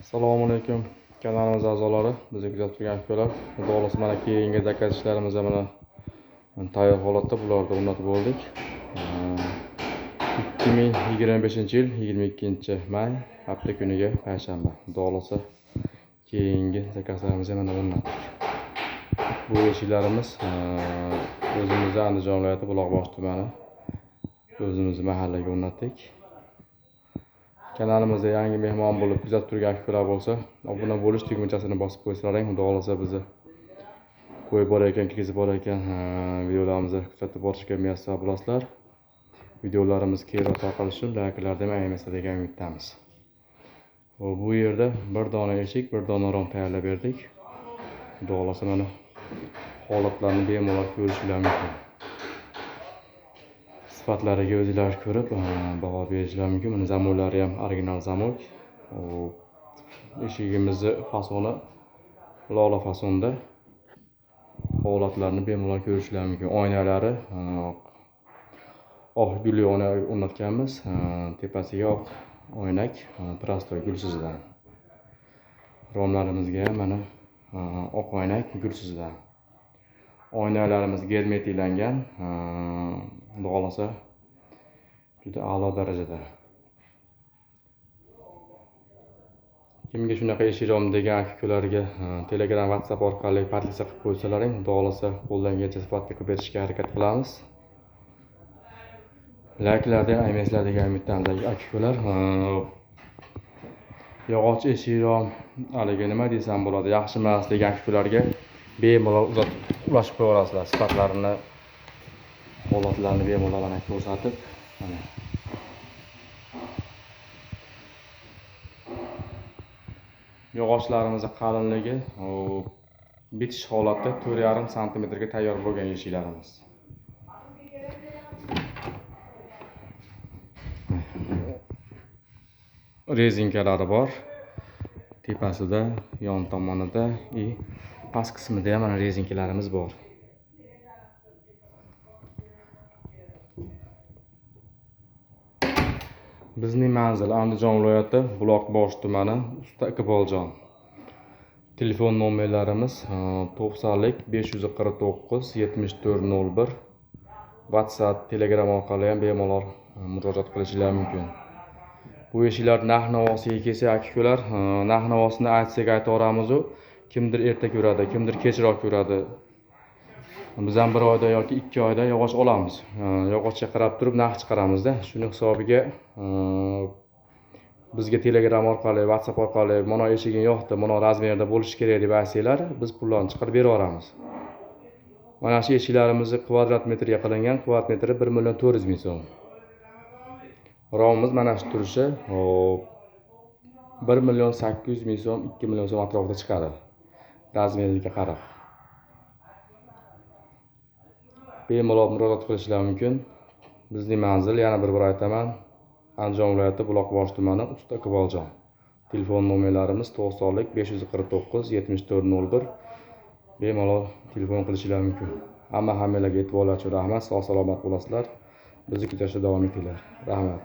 Assalomu alaykum kanalimiz a'zolari, bizni kuzatib turgan akalar. Xudo xohlasa mana keyingi zakaz ishlarimiz mana tayyor holatda, bularni o'rnatib bo'ldik. 2025-yil 22-may hafta kuniga payshanba. Xudo xohlasa keyingi zakazlarimizni mana o'rnatdik. Bu eshiklarimiz o'zimizni Andijon viloyati Buloqboshi tumani o'zimizni mahallaga o'rnatdik. Kanalimizda yangi mehmon bo'lib kuzatib turgan akalar bo'lsa, obuna bo'lish tugmachasini bosib qo'ysalaring, xudo xohlasa bizni qo'yib borayotgan, kirgizib borayotgan videolarimizni kuzatib borishga muyassar bo'lasizlar. Videolarimiz keyinroq tarqalishi uchun layklarni ham ayamaslar degan umiddamiz. Bu yerda bir dona eshik, bir dona rom tayyorlab berdik. Xudo xohlasa mana holatlarni bemalol ko'rishinglar mumkin. Sifatlariga o'zinglar ko'rib baho berishlar mumkin. Mana zamollari ham original zamok. Eshigimizni fasoni lola fasonda. Holatlarni bemalol ko'rishlar mumkin. Oynalari oq gulli oyna o'rnatganmiz. Tepasiga oq oynak, prostoy gulsizdan. Romlarimizga ham mana oq oynak gulsizdan. Oynalarimiz germetiklangan. Xudo xohlasa juda a'lo darajada. Kimga shunaqa eshik rom degan akalarga Telegram, WhatsApp orqali podpisa qilib qo'ysalaring, xudo xohlasa qo'ldan kelgancha sifatli qilib berishga harakat qilamiz. Layklarni ham ayamaslar degan umiddamiz akalar. Yog'och eshik rom haligi nima desam bo'ladi, yaxshi emas degan akalarga bemalol uzatib ulashib qo'yaverasizlar. Sifatlarini, holatlarini bemalol mana ko'rsatib, mana yog'ochlarimizni qalinligi bitish holatda 4,5 santimetrga tayyor bo'lgan eshiklarimiz. Rezinkalari bor. Tepasida, yon tomonida va past qismida ham mana rezinkalarimiz bor. Bizning manzil Andijon viloyati, Buloqboshi tumani, Usta Iqboljon. Telefon nomerlarimiz 90 549 74 01. WhatsApp, Telegram orqali ham bemalol murojaat qilishingiz mumkin. Bu eshiklar narx-navosiga kelsak akalar, narx-navosini aytsak aytaveramiz-u, kimdir erta ko'radi, kimdir kechroq ko'radi. Biz ham bir oyda yoki 2 oyda yog'och olamiz. Yog'ochga qarab turib narx chiqaramizda. Shuni hisobiga bizga Telegram orqali, WhatsApp orqali mana eshiging yo'qdi, mana razmerda bo'lishi kerak deb aytsanglar, biz pullarni chiqarib beraveramiz. Mana shu eshiklarimizni kvadrat metrga qilingan, kvadrat metri 1 400 000 so'm. Romimiz mana shu turishi, hop, 1 800 000 so'm, 2 million so'm atrofida chiqadi. Razmeriga qarab. Bemalol murojaat qilishingiz mumkin. Bizning manzil yana bir bor aytaman, Andijon viloyati Buloqboshi tumani, Usta Iqboljon. Telefon nomerlarimiz 90 549 74 01. Bemalol telefon qilishingiz mumkin. Hamma hammalarga e'tiborlar uchun rahmat. Sog' salomat bo'lasizlar. Bizni kuzatishda davom etinglar. Rahmat.